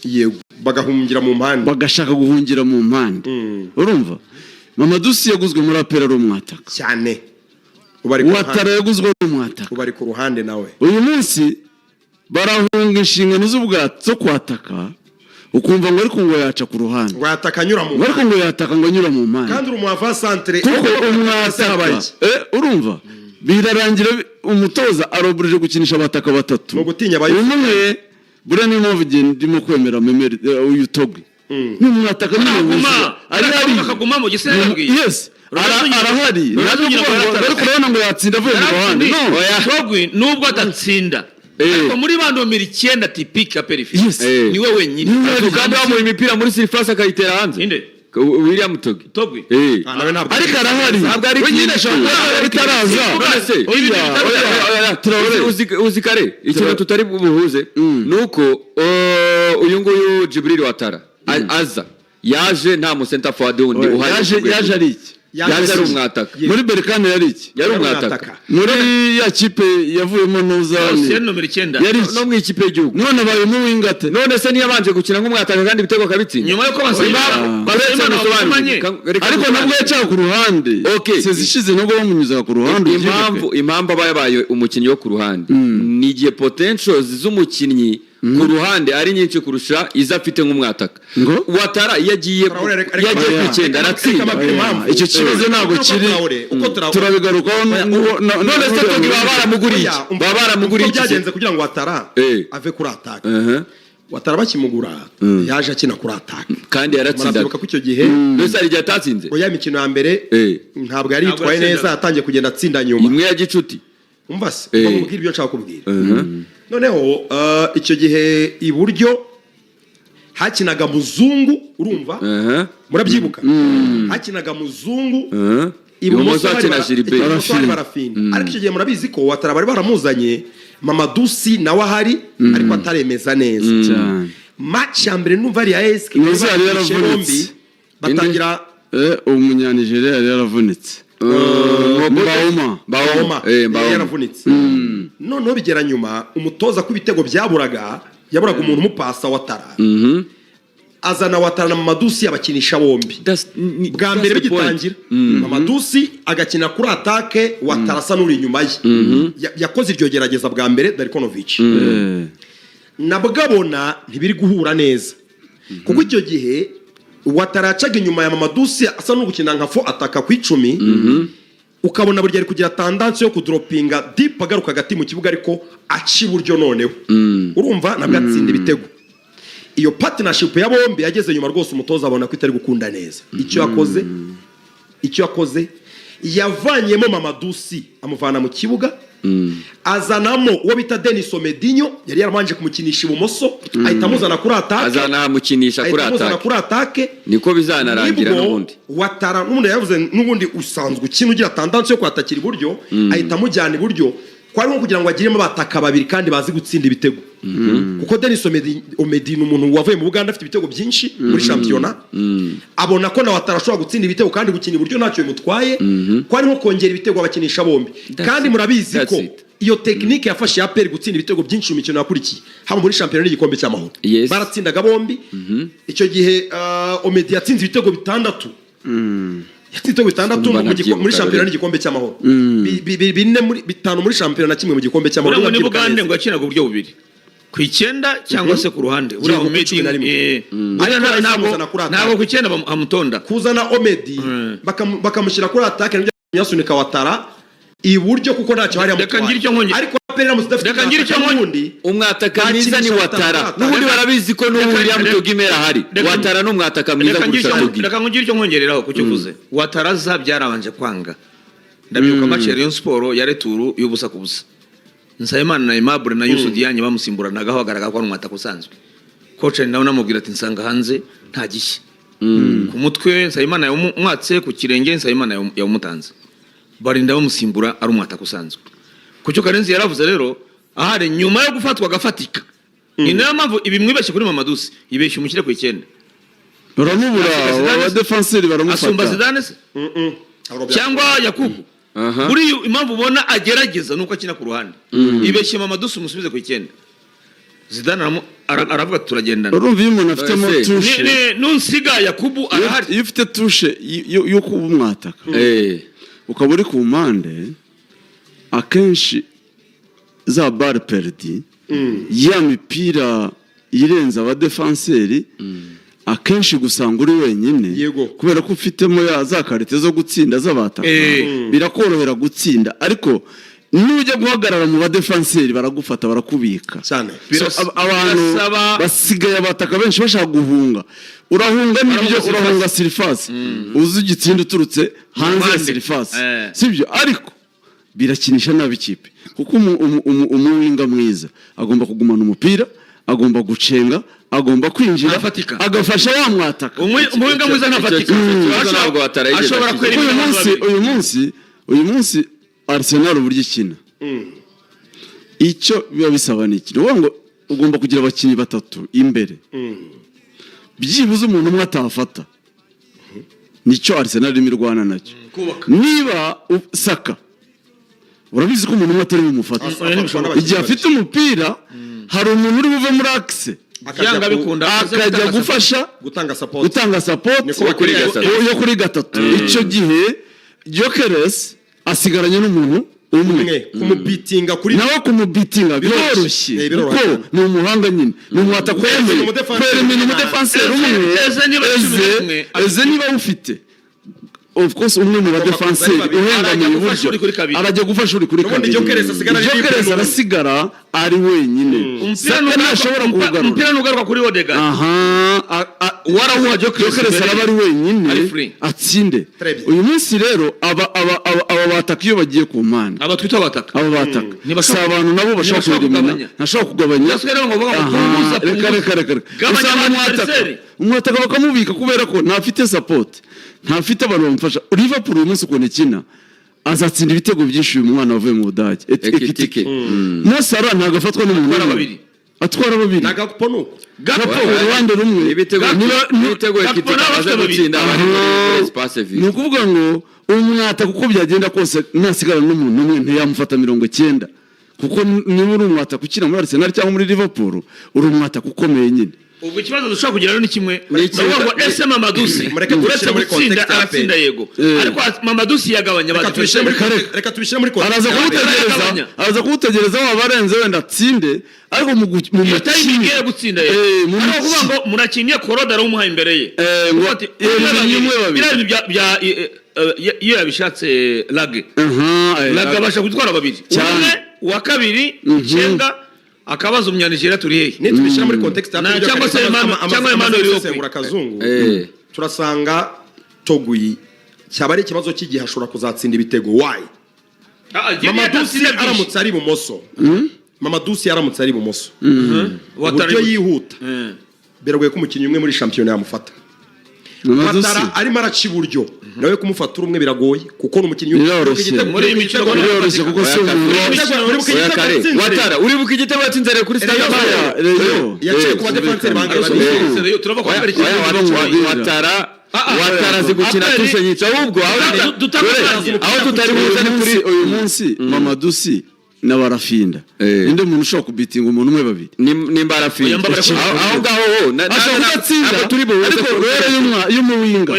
Yego, bagahungira mu mpande.
Bagashaka guhungira mu mpande. Urumva Mamadusi yaguzwe muri APR ari umwataka.
Cyane, ubu ari ku
Watara
ruhande.
yaguzwe ari umwataka.
Ubu ari ku ruhande nawe.
Uyu munsi barahunga inshingano z'ubwato zo kwataka, ukumva ngo ariko ngo yaca ku ruhande.
Ngo yataka anyura mu
Ngo ariko ngo yataka ngo anyura mu mpande.
Kandi uri umu avant-centre.
Kuko umwataka, urumva birarangira umutoza aroburije gukinisha abataka batatu.
Ni ugutinya abayo-
Umwe buriya, niyo mpamvu igihe ndimo kwemera Memeri, uyu Togi ni umwataka nyine
Araguma,
wuzuye. Ari hari.
Akagumamo, gisa yarabwiye.
Yes, arahari.
Lorenzo
Ntabwo
ngira ngo
kuvuga ngo
yarataka.
ariko urabona ngo yatsinda avuye mu ruhande, no.
Togwi nubwo adatsinda, ariko muri ba nomero 9 typique ya périphérique, niwe wenyine.
Niwe wenyine.
Kandi bamuha imipira muri surface akayitera hanze.
Inde?
William Togi.
Togwi.
Ah, nawe ntabwo
Ariko arahari.
Ntabwo ari
We nyine ashobora kuba bitaraza.
None se,
Oya,
oya,
oya, Traoré.
Uzi kare ikintu tutari buhuze ni uko uyu nguyu Jibril Watara aza yaje nta mu center forward wundi
Oya,
uhari.
yaje ari iki?
Yaje ari umwataka.
Muri Berkane yari iki?
Yari umwataka.
Muri ya kipe yavuyemo nuza
Yari nomero 9.
Yari iki?
No mu ikipe y'igihugu.
None abayemo wingate.
None se ntiyabanje gukina nk'umwataka kandi ibitego akabitsinda?
Nyuma yuko
Ah.
Basengimana bagumanye.
Ariko nabwo yacaga ku ruhande.
Okay.
Sezi ishize nabwo bamunyuzaga ku ruhande, ubyibuke.
Impamvu aba yabaye umukinnyi wo ku ruhande ni igihe potentials z'umukinnyi ku ruhande ari nyinshi kurusha izo afite nk'umwataka.
Ngo?
Watara iyo agiye
Traoré,
iyo agiye
Oya.
ku 9 aratsinda.
Reka mbabwire impamvu.
Icyo kibazo ntabwo
Uko
kiri.
Traoré, uko Traoré-
Turabigarukaho.
None se Togi baba baramuguriye
Oya,
iki? Baba baramuguriye
uko
iki se?
byagenze kugira ngo Watara ave kuri attaque. Watara bakimugura yaje akina kuri attaque.
Kandi yaratsindaga.
Murabyibuka ko icyo gihe,
Mbese hari igihe atatsinze?
oya, imikino ya mbere ntabwo yari
Ntabwo
yitwaye neza,
yatsindaga.
yatangiye kugenda atsinda nyuma.
Imwe ya gicuti.
Umva se, umva nkubwire ibyo nshaka kubwira. Noneho icyo gihe iburyo hakinaga Muzungu, urumva? Murabyibuka, hakinaga Muzungu.
Ibumoso
hari
hakina Gilbert.
Ibumoso hari
Barafinda.
Barafinda, ariko icyo gihe murabizi ko Watara bari baramuzanye, Mamadou Sy nawe ahari, ariko ataremeza neza.
Cyane.
Match ya mbere numva ari iya AS Kigali,
Muzi yari
bakinishe
yaravunitse.
bombi batangira.
Umunyanigeriya yari yaravunitse, Mbaoma.
Baoma
Eh,
yari
Mbaoma.
yaravunitse. Noneho bigera nyuma, umutoza ko ibitego byaburaga, yaburaga umuntu umupasa Watara, azana Watara na Mamadou Sy, abakinisha bombi. Bwa mbere bigitangira, Mamadou Sy agakina kuri attaque, Watara asa n'uri inyuma ye. Yakoze iryo gerageza bwa mbere Darko Novic, nabwo abona ntibiri guhura neza, kuko icyo gihe Watara yacaga inyuma ya Mamadou Sy asa n'ugukina nka faux attaquant ku 10, ukabona burya ari kugira tendance yo kudropinga deep, agaruka hagati mu kibuga ariko aca iburyo. Noneho urumva nabwo atsinda ibitego. Iyo partnership ya bombi yageze nyuma rwose umutoza abona ko itari gukunda neza. Icyo yakoze, yavanyemo Mamadou Sy, amuvana mu kibuga, azanamo uwo bita Denis Omedinho, yari yarabanje kumukinisha ibumoso, ahita amuzana kuri attaque.
Azanamukinisha kuri
Ahita amuzana
attaque.
kuri attaque.
Niko bizanarangira.
Nibwo
N'ubundi.
Watara n'ubundi yavuze, n'ubundi usanzwe ukina ugira tendance yo kwatakira iburyo, ahita amujyana iburyo, kwari nko kugira ngo agiremo abataka babiri kandi bazi gutsinda ibitego, kuko Denis Omedi ni umuntu wavuye mu Buganda afite ibitego byinshi muri shampiyona. Abona ko na Watara ashobora gutsinda ibitego, kandi gukina iburyo ntacyo bimutwaye, kwari nko kongera ibitego, abakinisha bombi.
That's
Kandi
it.
murabizi
That's
ko
it.
iyo technique yafashe APR gutsinda ibitego byinshi mu mikino yakurikiye, haba muri shampiyona n'igikombe cy'amahoro. Baratsindaga bombi. Icyo gihe Omedi yatsinze ibitego 6, yatsinze ibitego 6
Umva ntabyibuka
muri shampiyona
rero.
n'igikombe cy'amahoro. 4 muri 5 muri shampiyona na 1 mu gikombe cy'amahoro.
Uriya ngo ni
Ndabyibuka
Bugande
neza.
ngo yakinaga uburyo bubiri, ku 9 cyangwa se ku ruhande, uriya
Yego, ku
Omedi.
11.
Buriya
Ariko yahise
ntabwo
amuzana kuri attaque.
ntabwo ku 9 amutonda.
Kuzana Omedi, bakamushyira kuri attaque, nibyo yasunika Watara iburyo, kuko ntacyo hari
Reka ngire icyo nkongera.
Ariko APR iramutse idafite
Reka ngire icyo
umwataka n'ubundi,
Umwataka mwiza ni
bakinisha
Watara.
Watara.
N'ubundi barabizi ko n'ubu William Togimera ahari. Watara ni umwataka mwiza
Reka ngire
kurusha Togi.
Reka ngire icyo nkongereraho ku cyo uvuze. Wataraza byarabanje kwanga. Ndabibuka match ya Rayon Sport ya retour y'ubusa ku busa, Nsabimana na Aimable na Youssou Diagne bamusimburanagaho, hagaragara ko ari umwataka usanzwe. Coach nawe namubwira ati nsanga hanze nta gishya. Ku mutwe Nsabimana yawumwatse, ku kirenge Nsabimana yawumutanze, barinda bamusimbura ari umwataka usanzwe. Ku cyo Karenzi yaravuze rero, ahari nyuma yo gufatwa agafatika, ni nayo mpamvu ibi mwibeshye kuri Mamadou Sy, ibeshye umushyire ku 9.
Baramubura.
Asiga Zidane se?
Abadefanseri
Asumba
baramufata.
Zidane se
Ntabwo
cyangwa Yakubu? Buriya impamvu ubona agerageza nuko akina ku ruhande. Ibeshye Mamadou Sy umusubize ku 9, Zidane aravuga ati turagendana.
Urumva iyo umuntu afitemo
Ese.
touche,
Nunsiga Yakubu arahari.
Iyo ufite touche yo kuba umwataka, ukaba uri ku mpande, akenshi za balles perdues, ya mipira irenze abadefanseri, akenshi gusanga uri wenyine, kubera ko ufitemo ya za qualités zo gutsinda z'abataka, birakorohera gutsinda. Ariko nujya guhagarara mu badefanseri, baragufata barakubika.
Cyane.
So, abantu basigaye abataka benshi bashaka guhunga. Urahunga nibyo,
Barahunga.
Urahunga surface, uzi igitsinda uturutse hanze ya
Mpande.
surface, sibyo? Ariko birakinisha nabi ikipe, kuko umuwinga mwiza agomba kugumana umupira, agomba gucenga, agomba kwinjira,
Ntafatika.
agafasha wa mwataka.
Umuwinga mwiza ntafatika.
Icyo kibazo ntabwo Watara yigeze
Ashobora
akigira.
kwera
uyu
ibintu
munsi
babiri.
Uyu munsi Arsenal uburyo ikina, icyo biba bisaba ni iki? Ni ukuvuga ngo ugomba kugira abakinnyi batatu imbere, byibuze umuntu umwe atafata. Nicyo Arsenal irimo irwana nacyo.
Kubaka.
Niba Saka, urabizi ko umuntu umwe atari bumufate igihe afite umupira, hari umuntu uri buve muri axe,
Akajya
Byanga bikunda aze
akajya
gutanga
gufasha,
gutanga support.
Gutanga support.
Niko
Yo kuri gatatu.
Yo kuri gatatu. Icyo gihe Gyökeres asigaranye n'umuntu umwe.
Umwe kumubitinga kuri
Nawe kumubitinga biroroshye,
Eh, biroroshye.
kuko ni umuhanga nyine, ni umwataka ukomeye.
Umudefanseri
Kwerimina
umwe.
umudefanseri umwe.
Eze niba 11,
Eze niba awufite, of course umwe mu badefanseri
babiri.
uhengamiye
Arajya gufasha
iburyo,
uri kuri kabiri.
arajya gufasha uri kuri
N'ubundi
kabiri.
Gyökeres asigara ari
Gyökeres
libre.
arasigara ari wenyine.
Umupira
Saka ntashobora kuwugarura.
Umupira nugaruka kuri Odegaard,
Aha,
warawuha Gyökeres
Gyökeres
imbere.
araba ari wenyine,
Ari free.
atsinde.
Très bien.
Uyu munsi rero aba bataka iyo bagiye ku mpande,
aba twita abataka,
aba bataka
Ntibashobora-
si abantu nabo bashobora
ntibashobora
kurimina,
kugabanya.
ntashobora kugabanya.
Byose rero ngo bavuga ngo
Aha,
punguza,
reka
punguza.
reka reka reka.
Gabanya
Usanga
adversaire.
umwataka bakamubika kubera ko ntafite support. Ntafite abantu bamufasha. Liverpool uyu munsi ukuntu ikina, azatsinda ibitego byinshi uyu mwana wavuye mu Budage.
Ekitike.
Mo Salah ntabwo afatwa n'umuntu
Atwara
umwe.
babiri.
Atwara babiri.
Na Gakpo nuko.
Gakpo uruhande rumwe.
Ibitego
Gakpo
Ekitike
nawe
amaze
afite babiri.
gutsinda bari muri espace
Ni
vide.
ukuvuga ngo umwata, kuko byagenda kose nasigara n'umuntu umwe ntiyamufata 90, kuko niba uri umwataka ukina muri Arsenal cyangwa muri Liverpool, uri umwataka ukomeye nyine.
Ubwo ikibazo dushobora kugira rero ni kimwe.
Ni kimwe.
Ndavuga ngo ese Mamadou Sy,
Mureke
uretse
tubishyire muri
gutsinda,
context ya
aratsinda,
APR.
yego, ariko Mamadou Sy yagabanya
Reka tubishyire muri
Reka,
reka tubishyire muri context
araza
ya APR.
kuwutegereza.
Aragabanya.
Araza kuwutegereza, waba arenze wenda atsinde, ariko mu
Iyo timing
mukino
ye gutsinda, yego.
Mu
Ariko kuvuga
mukino.
ngo murakinnye, Korode arawumuha imbere ye.
Ngo
Ati,
umwe
babiri,
umwe babiri.
Biriya bintu bya iyo yabishatse Lague.
Aha,
Lague abasha gutwara babiri.
Cyane.
Umwe uwa kabiri icyenda akabaza Umunyanigeriya turi hehe.
Nitubishyira muri context ya APR,
Cyangwa se cyangwa Emmanuel Okwi.
Gusesengura Kazungu, turasanga Togui cyaba ari ikibazo cy'igihe, ashobora kuzatsinda ibitego. Why? Mamadou Sy aramutse ari ibumoso, Mamadou Sy aramutse ari ibumoso, uburyo yihuta, biragoye ko umukinnyi umwe muri shampiyona yamufata.
Mamadou Sy.
Watara arimo araca iburyo, nawe kumufata uri umwe biragoye, kuko ni umukinnyi
Biroroshye.
Muri iyi mikino
Biroroshye kuko si umuntu.
Oya kare, Watara, uribuka igitego yatsinze kuri Stade
Rayon
Amahoro?
Rayon.
Yaciye ku badefanseri bangahe? Babiri.
Turava kwa
Oya,
mbere.
oya, Watara, Watara azi gukina
APR.
touche nyinshi, ahubwo
Dutanga
dore,
umwanya.
aho tutari buze ni kuri
Uyu munsi Mamadou Sy na Barafinda, ninde muntu ushobora kubitinga umuntu umwe babiri?
Nimba Arafinda
Oya, Mbabara
aho ngaho ho
Ashobora kudatsinda,
ntabwo turi buhuze
ariko rero y'umuwinga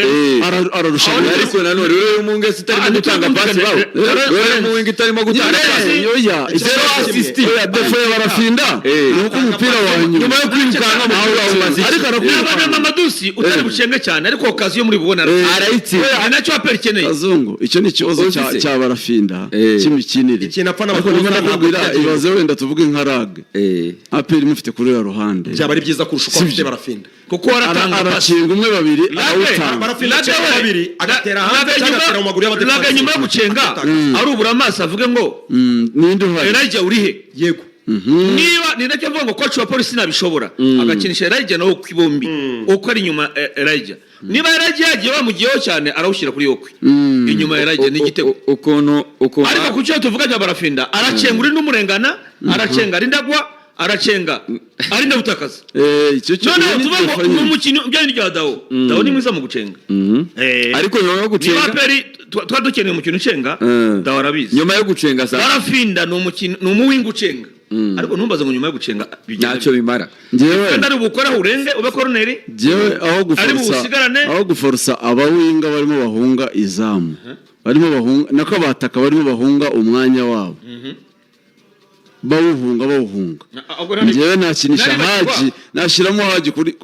ararusha.
Aho
Ariko nanone rero y'umuwinga si itarimo
Ah,
gutanga pasi bawo. Rero y'umuwinga itarimo gutanga pasi.
Oya,
Zero assist.
Oya, défaut ya Barafinda ni uko umupira wa nyuma
Nyuma yo kwirukanka mu mupira w'umuziki.
Ariko
Naba na
arakwirukanka.
Mamadou Sy utari bucenge cyane, ariko occasion muri bubona
Arayitsinda.
ni nacyo APR ikeneye.
Kazungu, icyo ni ikibazo
Uzi se?
cya Barafinda cy'imikinire.
Ikintu apfa
Ariko
n'abatoza
niba
ntabwo
nakubwira,
byagiye.
ibaze wenda tuvuge nka Lague, APR imufite kuri uriya ruhande,
Byaba ari byiza kurusha uko
Sibyo.
afite Barafinda.
Kuko waratanga pasi.
Arakinga umwe babiri, arawutanga.
Barafinda acenga babiri, agatera hanze cyangwa agatera mu maguru y'abadefansi.
Lague nyuma yo gucenga arubura amaso avuge ngo
Ninde uhari?
Elijah uri he?
Yego.
Niba ni nacyo mvuga ngo coach wa polisi nabishobora agakinisha Elijah nawe ku bombi uko ari inyuma, Elijah, niba Elijah yagiye bamugiyeho cyane, arawushyira kuri Okwi inyuma ya Elijah, ni igitego.
Ukuntu
Ariko ku cyo tuvuga cya Barafinda, aracenga uri n'umurengana, aracenga arinda agwa, aracenga arinda gutakaza.
Icyo cyo
Noneho
iyo ni
tuvuga ngo
défaut
ni
nyine.
umukinnyi bya bindi bya Dawo. Dawo ni mwiza mu gucenga.
Ariko nyuma yo
Niba
gucenga
APR twari dukeneye umukino ucenga, Dawo arabizi.
Nyuma yo gucenga sa
Barafinda ni umukino, ni umuwinga ucenga, ariko ntumbaze ngo nyuma yo gucenga bigenda
ntacyo bimara.
Njyewe
kandi ari bukoraho urenge ube koroneri.
Njyewe aho
Ari
guforosa
buwusigarane.
Aho guforosa abawinga barimo bahunga izamu, barimo bahunga nako abataka barimo bahunga umwanya wabo, bawuhunga bawuhunga, njyewe nakinisha Haji, nashyiramo Haji kuri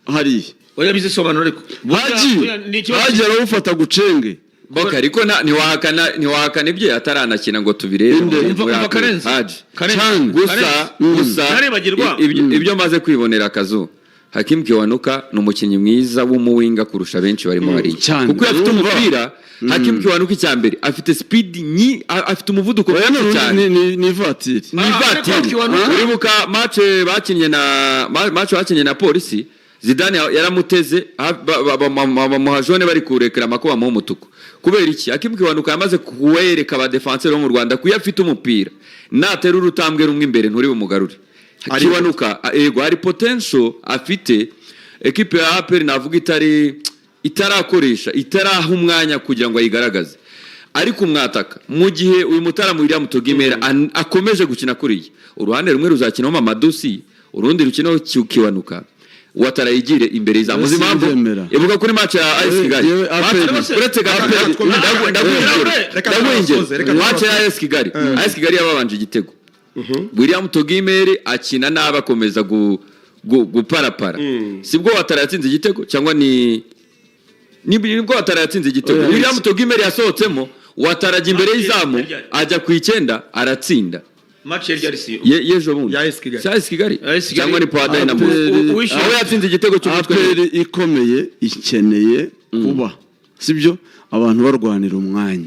hariya.
Oya, bizisobanura ariko.
Haji
Ni ikibazo.
Haji arawufata gucenge.
Boka, ariko ntiwahakana ibyo ataranakina ngo tubirebe.
Inde.
Umva Karenzi.
Haji.
Karenzi.
Cyane.
Gusa
Karenzi.
gusa
Ntaribagirwa.
ibyo maze kwibonera akazu, Hakim Kiwanuka ni umukinnyi mwiza w'umuwinga kurusha benshi barimo hariya,
Cyane.
kuko iyo afite
Urumva?
umupira, Hakim Kiwanuka icya mbere afite speed afite umuvuduko
Oya,
mwinshi cyane.
ni ivatiri.
Ni
Ah, ariko
ivatiri.
Kiwanuka-
Uribuka match bakinnye na Polisi, Zidane yaramuteze, bamuha jaune, bari kureklama ko bamuha umutuku. Kubera iki? Hakim Kiwanuka yamaze kuwereka abadefanseri bo mu Rwanda ko iyo afite umupira natera urutambwe rumwe imbere nturi bumugarure. Kiwanuka yego hari potential afite, ekipe ya APR navuga itari itarakoresha, itaraha umwanya kugira ngo ayigaragaze. Ariko umwataka, mu gihe uyu mutaramu William Togimera akomeje gukina kuriya, uruhande rumwe ruzakinaho Mamadou Sy, urundi rukinaho Kiwanuka, Watara yigire imbere y'izamu. Uzi impamvu?
Simbyemera.
Ibuka kuri match ya AS Kigali.
Yewe, APR.
Uretse gato,
Reka
ndakwingira.
reka
Match ya AS Kigali, AS Kigali yababanje igitego, William Togimere akina nabi, akomeza guparapara. Sibwo Watara yatsinze igitego, cyangwa nibwo Watara yatsinze igitego?
Oya.
William Togimere yasohotsemo, Watara ajya imbere y'izamu, ajya ku icyenda, aratsinda.
Match yari yari si
Y'ejo bundi
Ya AS Kigali.
Si AS Kigali
AS Kigali.
cyangwa ni Power Dynamos? Aho yatsinze igitego cy'umutwe.
APR ikomeye ikeneye kuba, sibyo, abantu barwanira umwanya.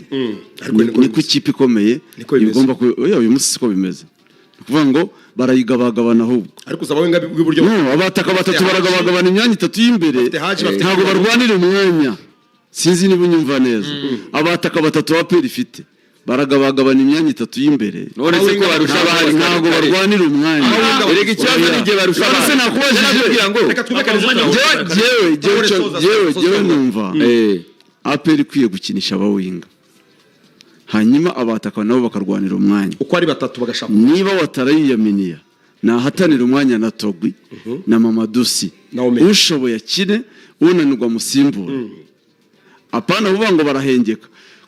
Ariko niko
Niko
bimeze.
ikipe ikomeye
Niko bimeze.
igomba oya, uyu munsi siko bimeze. Ni ukuvuga ngo barayigabagabana ahubwo.
Ariko uzaba wenga bw'iburyo.
No, abataka batatu
Bafite Haji.
baragabagabana imyanya itatu y'imbere.
Bafite Haji, bafite
Ntabwo
Kiwanuka.
barwanira umwanya, Sinzi niba unyumva neza. Abataka batatu ba APR ifite baragabagabana imyanya itatu y'imbere.
None se ko barusha abahari?
Ntabwo barwanira umwanya.
Erega ikibazo ni igihe barusha
None se
abahari.
nakubajije?
Nakubwira ngo
Reka twumvikane.
Umwanya
Jewe
Soza,
jewe
soza,
jewe
soza.
numva APR ikwiye gukinisha abawinga, hanyuma abataka nabo bakarwanira umwanya.
Uko ari batatu bagashaka.
Niba Watara yiyaminiya, nahatanira umwanya na Togwi na Mamadou Sy.
Na Omedi.
Ushoboye akine, unanirwa musimbura. Apana kuvuga ngo barahengeka,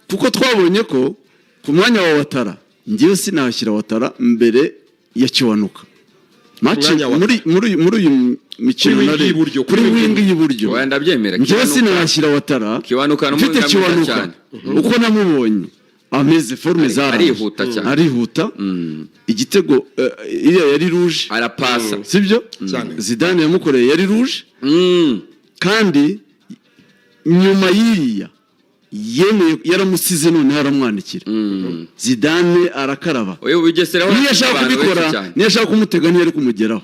kuko twabonye ko ku mwanya wa Watara, ngewe sinahashyira Watara mbere ya Kiwanuka. Match
Umwanya wa
muri muri muri uyu mikino
Kuri wing
narebye,
y'iburyo,
kuri
kuri
wing y'iburyo,
Oya, ndabyemera.
njyewe
Kiwanuka-
sinahashyira Watara.
Kiwanuka ni
Mfite
umwinga mwiza
Kiwanuka
cyane.
uko namubonye ameze, forme zaraje.
Arihuta cyane.
Arihuta. Igitego iriya yari rouge.
Arapasa.
Sibyo?
Cyane.
Zidane yamukoreye yari rouge. Kandi nyuma y'iriya yemeye yaramusize, noneho aramwandikira, Zidane arakaraba.
Oya, Bugesera ho
Niyo ashaka
abantu benshi
kubikora,
cyane.
niyo ashaka kumutega, ntiyari kumugeraho.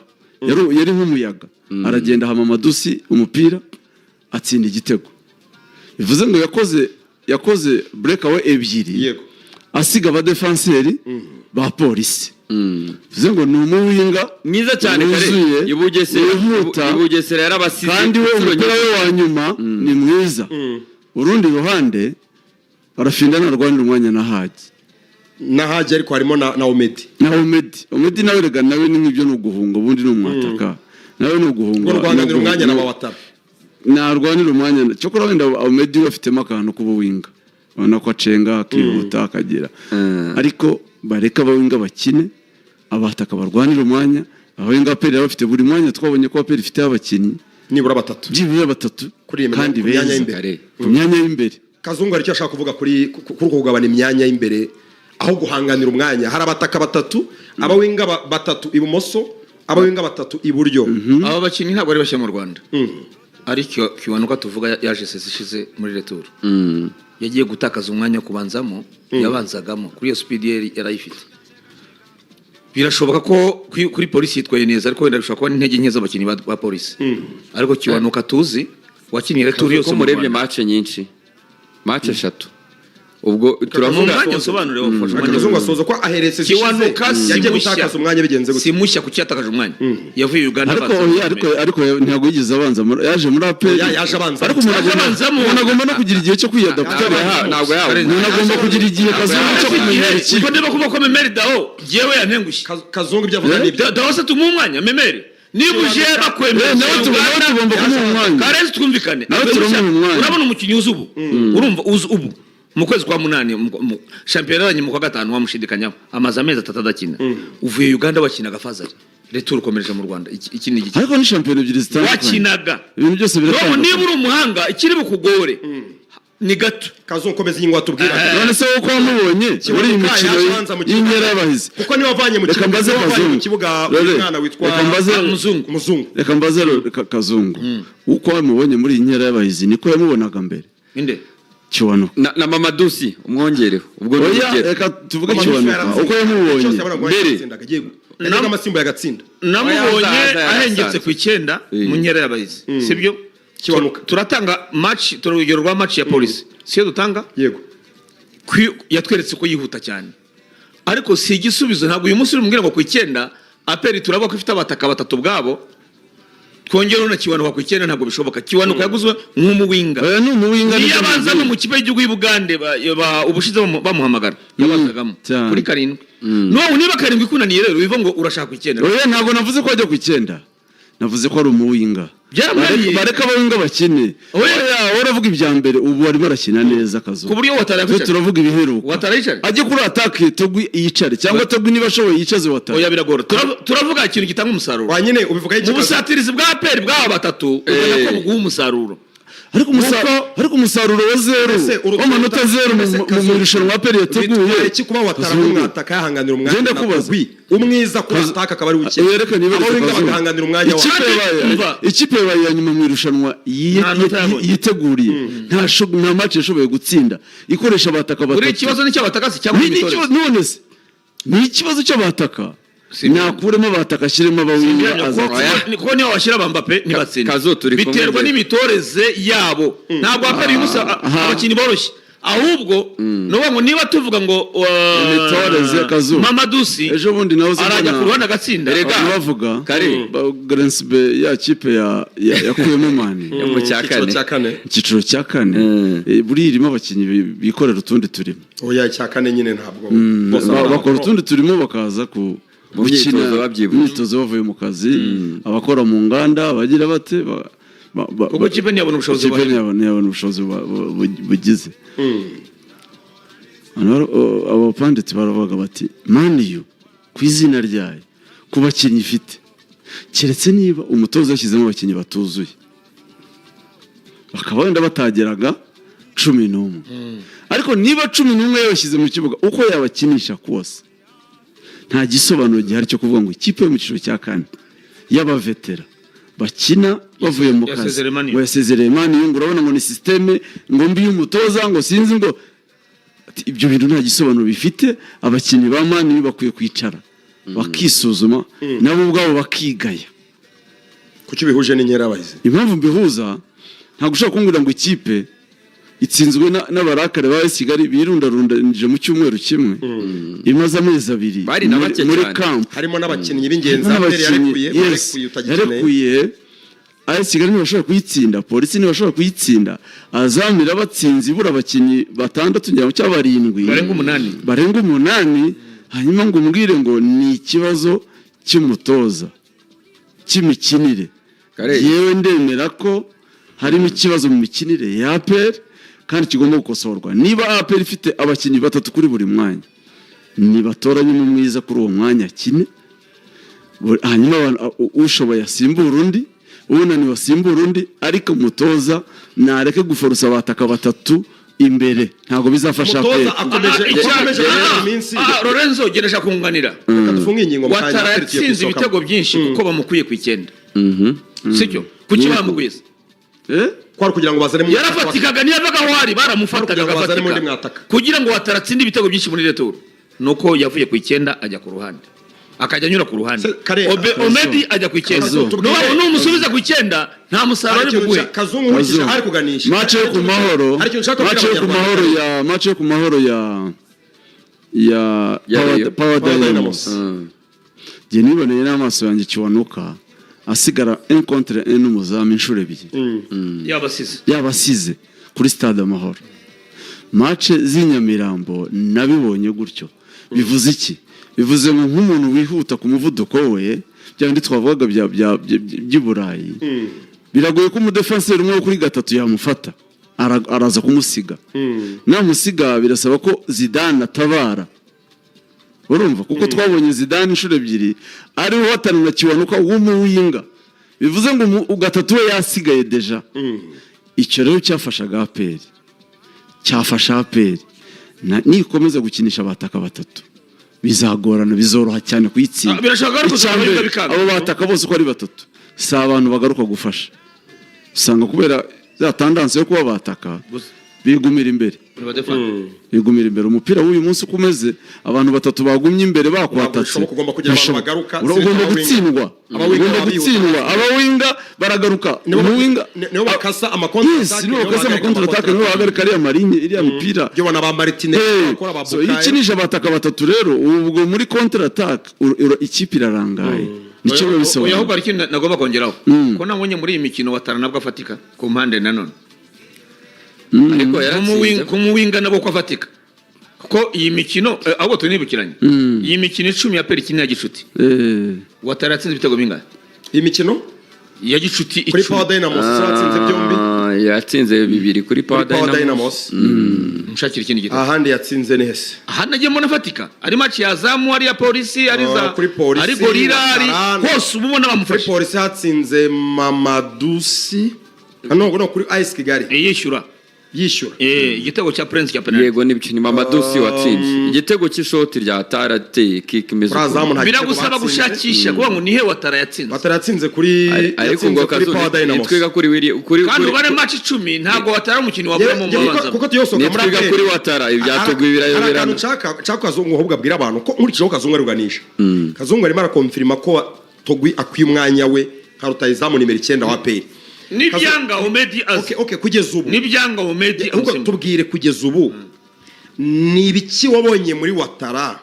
Yari nk'umuyaga, aragenda aha Mamadou Sy umupira, atsinda igitego. Bivuze ngo yakoze breakaway ebyiri, asiga abadefanseri ba Polisi. Bivuze ngo ni umuwinga
Mwiza cyane kare.
wuzuye,
I Bugesera,
wihuta,
i Bugesera yarabasize
kandi we
inshuro
umupira
nyinshi.
we wa nyuma ni mwiza. Urundi ruhande, Barafinda narwanira umwanya na Haji.
Na Haji, ariko harimo na Omedi.
Na Omedi. Omedi nawe rega nawe ni nk'ibyo, ni uguhunga. Ubundi ni umwataka, nawe ni uguhunga.
Ngo rwanganira umwanya na Watara.
Narwanira umwanya. Cyokora wenda Omedi we afitemo akantu k'ubuwinga, ubona ko acenga, akihuta, akagira. Ariko bareke abawinga bakine, abataka barwanira umwanya. Abawinga APR bafite buri mwanya, twabonye ko APR ifite abakinnyi
nibura batatu.
Byibura batatu.
Kuri iyi
kandi
ku myanya
beza.
y'imbere.
Kare.
Ku myanya y'imbere.
Kazungu hari icyo ashaka kuvuga kuri uko kugabana imyanya y'imbere, aho guhanganira umwanya. Hari abataka batatu, abawinga batatu ibumoso, abawinga batatu iburyo.
Aba bakinnyi ntabwo ari bashya mu Rwanda, ariko Kiwanuka tuvuga yaje saison ishize muri retour, yagiye gutakaza umwanya wo kubanzamo. Yabanzagamo kuri iyo speed yari yarayifite. Birashoboka ko kuri Polisi yitwaye neza, ariko wenda bishobora kuba n'intege nke z'abakinnyi ba Polisi. Ariko Kiwanuka tuzi wakinnye retour yose
Ko
mu
murebye
Rwanda.
Match nyinshi, match eshatu, ubwo turavuga.
Umwanya nsobanure, wafashe umwanya.
Kazungu asoza ko aheretse
Kiwanuka si
yagiye
mushya.
gutakaza umwanya bigenze
Si
gute?
mushya. Kuki yatakaje umwanya? Yavuye Uganda
Ariko
abanza
oya, ariko ntabwo yigeze abanza yaje muri APR.
Oya, yaje abanza.
Ariko umuntu
Yaje
agomba
abanzamo.
umuntu agomba no kugira igihe cyo kwiyadaputa.
Ntabwo yahawe.
Umuntu agomba kugira igihe, Kazungu, cyo kumenyera ikipe.
Ubwo niba kuvuga ko Memeri Dao yewe yantengushye.
Kazungu ibyo avuga ni ibyo.
Dao se tumuhe umwanya? Memeri niba uje bakwemera
Nawe nawe tugomba kumuha umwanya.
Karenzi, twumvikane.
Nawe turamuha umwanya.
Urabona umukinnyi uzi ubu, urumva uzi ubu mu kwezi kwa munani, shampiyona yarangiye mu kwa gatanu, wamushidikanyaho. Amaze amezi 3 adakina, uvuye Uganda wakinaga fazari, retour ukomereje mu Rwanda. Iki ni igiki?
Ariko ni shampiyona ebyiri zitandukanye.
Wakinaga.
Ibintu byose
Niba
biratandukanye.
uri umuhanga, ikiri bukugore ni gato.
Kazungu, komeza iyi ngo watubwira.
None se wowe ko wamubonye muri iyi
Kiwanuka
mikino
yaje abanza mu kibuga.
y'inkera y'abahizi?
Kuko niwe wavanye mu
Reka
kibuga,
mbaze
niwe wavanye mu
Kazungu.
kibuga
Rore,
umwana witwa
reka mbaze
Muzungu.
Muzungu.
Reka mbaze Kazungu, uko wamubonye muri iyi nkera y'abahizi niko yamubonaga mbere?
Inde?
Kiwanuka.
Na Mamadou Sy umwongereho, ubwo ni
Oya,
urugero.
reka tuvuge Kiwanuka uko yamubonye
Mbere.
Yajyaga amasimbo yagatsinda.
Namubonye
Oya,
ahengetse
azaza.
ku icyenda mu nkera y'abahizi, sibyo?
Kiwanuka.
Turatanga match, urugero rwa match ya Polisi siyo dutanga.
Yego.
Yatweretse ko yihuta cyane, ariko si igisubizo. Ntabwo uyu munsi uri ngo ku icyenda APR turavuga ko ifite abataka batatu ubwabo, twongereho na Kiwanuka ku icyenda, ntabwo bishoboka. Kiwanuka yaguzwe nk'umuwinga.
Oya, ni umuwinga.
Niyo
Nibyo
abanzamo
mubwira.
mu kipe y'igihugu y'Ubugande, ubushize bamuhamagara yabanzagamo
cyane.
kuri karindwi. None niba karindwi ikunaniye rero, biva ngo urashaka ku icyenda.
Oya, ntabwo navuze ko ajya ku icyenda, navuze ko ari umuwinga.
Byaramunaniye.
Bareke abawinga bakine.
Oya.
Oya, uravuga ibya mbere, ubu arimo arakina neza, Kazu.
Ku buryo Watara
Twe
yakwicara.
turavuga ibiheruka.
Watara yicare?
Ajye kuri attaque, Togwi yicare, cyangwa Togwi niba ashoboye yicaze Watara.
Oya, biragora. Turavuga ikintu gitanga umusaruro.
Wa nyine ubivuga
Mu busatirizi bwa APR bw'aba batatu, ubona ko buguha umusaruro.
Ariko umusaruro wa zeru,
Ese
w'amanota zeru
Ese
mu
Kazungu,
irushanwa APR yateguye.
Bitwaye iki kuba Watara
Kazungu.
nk'umwataka yahanganira umwanya
Ngenda
na
kubaza.
Togwi umwiza kuri attaque akaba ari ukina,
Yereka niba
abawinga bagahanganira umwanya wa
ikipe yabaye
Umva.
ikipe yabaye iya nyuma mu irushanwa
Nta nota yabonye.
yiteguriye, nta match yashoboye gutsinda ikoresha abataka
Buri
batatu.
ikibazo ni icy'abataka si cyangwa
Ni
imitoreze?
none se ni ikibazo cy'abataka? Nakuremo bataka, ashyiremo abawinga aza.
Kuko niyo washyira ba Mbappe ntibatsinda.
Kazo turi kumwe
Biterwa
njye.
n'imitoreze yabo. Ntabwo APR uyu munsi abakinnyi boroshye, ahubwo ni ukuvuga ngo niba tuvuga ngo
Imitoreze, Kazu.
Mamadou Sy
Ejo bundi nawe
arajya ku ruhande agatsinda.
Erega.
Abantu bavuga
Kare.
Grensbe, ya kipe yakuyemo Mani
Yo mu cya
Icyiciro
kane.
cya kane.
Icyiciro cya kane. Buriya irimo abakinnyi bikorera utundi turimo.
Oya, icya kane nyine ntabwo bose ari
Bakora
abapro.
utundi turimo, bakaza ku
Mu myitozo
gukina
babyibushye.
imyitozo bavuye mu kazi, abakora mu nganda bagira bate
Kuko ikipe ntiyabona ubushobozi
ikipe
buhagije.
ntiyabona ubushobozi bugize. Hano abapanditsi baravuga bati Man U ku izina ryayo, ku bakinnyi ifite, keretse niba umutoza yashyizemo abakinnyi batuzuye, bakaba wenda batageraga 11, ariko niba 11 yabashyize mu kibuga, uko yabakinisha kose, nta gisobanuro gihari cyo kuvuga ngo ikipe yo mu cyiciro cya kane y'abavetera bakina bavuye mu kazi
Yasezereye Man U.
ngo yasezereye Man U, ngo urabona ngo ni système ngo mbi y'umutoza, ngo sinzi ngo. Ati, ibyo bintu nta gisobanuro bifite. Abakinnyi ba Man U bakwiye kwicara bakisuzuma, nabo ubwabo bakigaya.
Kuki bihuje n'inkera abahizi?
Impamvu mbihuza, ntabwo ushobora kumbwira ngo ikipe itsinzwe n'abarakare ba AS Kigali birundarundanije mu cyumweru kimwe, imaze amezi 2
Bari na bake
muri
cyane.
camp.
Harimo n'abakinnyi b'ingenzi APR
N'abakinnyi,
yarekuye.
yes,
Barekuye utagikeneye.
yarekuye. AS Kigali ntibashobora kuyitsinda, Polisi ntibashobora kuyitsinda, Azam irabatsinze ibura abakinnyi batandatu ngira ngo cyangwa barindwi.
Barenga umunani.
Barenga umunani. Hanyuma ngo umbwire ngo ni ikibazo cy'umutoza cy'imikinire.
Kare.
Yewe, ndemera ko harimo ikibazo mu mikinire ya APR kandi kigomba gukosorwa. Niba APR ifite abakinnyi batatu kuri buri mwanya, nibatoranyemo mwiza kuri uwo mwanya akine. Hanyuma ushoboye asimbura undi, unaniwe asimbura undi, ariko umutoza nareke guforosa abataka batatu imbere, ntabwo bizafasha
Umutoza
APR.
akomeje akomeje iminsi.
Lorenzo, genda ashaka kunganira.
Reka dufunge ingingo mu kanya.
Watara
APR tugiye
yatsinze
kuyisohokamo.
ibitego byinshi kuko bamukuye ku icyenda, sicyo? Kuki bamukuye se?
Eh?
Kwari kugira ngo bazane mu
Yarafatikaga, niyo yavaga aho ari baramufataga.
Kugira ngo bazane
Agafatika.
undi mwataka.
Kugira ngo Watara atsinde ibitego byinshi muri retour, nuko yavuye ku icyenda ajya ku ruhande, akajya anyura ku ruhande.
Kare.
Omedi ajya ku icyenda.
Kazu.
Nubu numusubiza ku icyenda, nta musaruro
Hari
ari
ikintu
buguhe.
Kazungu, nkurikije
Kazungu.
ari kuganisha.
Match yo ku Mahoro.
Hari ikintu nshaka
Match yo
kubwira
ku Mahoro
Abanyarwanda.
ya match yo ku Mahoro ya
Ya
Power,
Rayon.
Power
Power
Dynamos.
Dynamos.
Njye niboneye n'amaso yanjye Kiwanuka asigara 1 contre 1 n'umuzamu inshuro ebyiri.
Yabasize.
Yabasize kuri Stade Amahoro. Match z'i Nyamirambo nabibonye gutyo. Bivuze iki? Bivuze ngo nk'umuntu wihuta ku muvuduko we, bya bindi twavugaga by'i Burayi, biragoye ko umudefanseri umwe wo kuri gatatu yamufata. Araza kumusiga, namusiga birasaba ko Zidane atabara, urumva? Kuko twabonye Zidane inshuro ebyiri ari uhatana na Kiwanuka w'umuwinga, bivuze ngo gatatu we yasigaye déjà. Icyo rero cyafashaga APR, cyafasha APR. Nikomeza gukinisha abataka batatu bizagorana, bizoroha cyane kuyitsinda.
Ah, birashoboka ariko
Icya
kuzaba
mbere,
bikanga.
abo bataka bose uko ari batatu si abantu bagaruka gufasha. Usanga kubera za tendance yo kuba bataka, bigumira imbere, bigumira imbere. Umupira w'uyu munsi uko umeze, abantu batatu bagumye imbere bakwatatse,
Bishoboka, ugomba kugira abantu
Bishoboka.
bagaruka,
Ugomba
si
gutsindwa.
Abawinga
Ugomba
baba bihuta.
gutsindwa. Abawinga baragaruka, umuwinga
Nibo bakasa ama contre
yes, nibo bakasa ama contre attaque, nibo bahagarika ariya marinye, iriya mipira.
Byo bana ba Martinez
Hey,
bakora ba
so iyo
Bukayo.
ukinisha abataka batatu rero, ubwo muri contre attaque ikipe irarangaye, nicyo biba
Oya, ahubwo
bisobanura.
hari ikintu nagomba kongeraho, ko nabonye muri iyi mikino Watara nabwo afatika ku mpande nanone.
Ariko yaratsinze.
Ku muwinga nabwo ko afatika, kuko iyi mikino ahubwo tunibukiranye, iyi mikino 10 ya APR ikina ya gicuti, Watara yatsinze ibitego bingahe?
Iyi mikino
Ya gicuti
kuri
10.
Power Dynamos yatsinze byombi.
Ah, yatsinze bibiri kuri
Kuri
Power
Power
Dynamos.
Dynamos.
Nshakira ikindi gitego.
Ahandi yatsinze ni hese?
Aha nagiye mbona afatika, ari match ya Azam, ari ya Polisi, ari za
Ah, kuri Polisi,
ari Gorilla, ari
Watara.
hose uba ubona
Kuri
bamufashe.
Polisi hatsinze Mamadou Sy. Ah, no, no, kuri AS Kigali.
Yishyura.
Yishyura.
Igitego cya Prince cya penalty.
Yego, nibyo, ni Mamadou Sy watsinze igitego cy'ishoti rya Atara ateye kick imeze
Kuri
ukuntu.
Azamu nta gitego
Biragusaba
batsinze.
gushakisha kuvuga ngo nihe Watara yatsinze.
Watara yatsinze kuri
Ariko
yatsinze
ngo
kuri
Kazu
Power Dynamos.
nitwiga kuri Willy kuri
Kandi
kuri
ubare match 10, ntabwo Watara umukinnyi waburamo mu babanza.
Kuko tuyosohoka muri
Nitwiga
APR.
kuri Watara, ibya Togui
Hari
birayoberana.
akantu nshaka Kazungu ahubwo abwira abantu ko nkurikijeho Kazungu aruganisha. Kazungu arimo arakonfirima ko Togui akwiye umwanya we nka rutahizamu nimero 9 wa APR.
Nibyanga Omedi azi.
Okay, kugeza ubu.
Nibyanga Omedi
Ahubwo
amusimbura.
tubwire, kugeza ubu ni ibiki wabonye muri Watara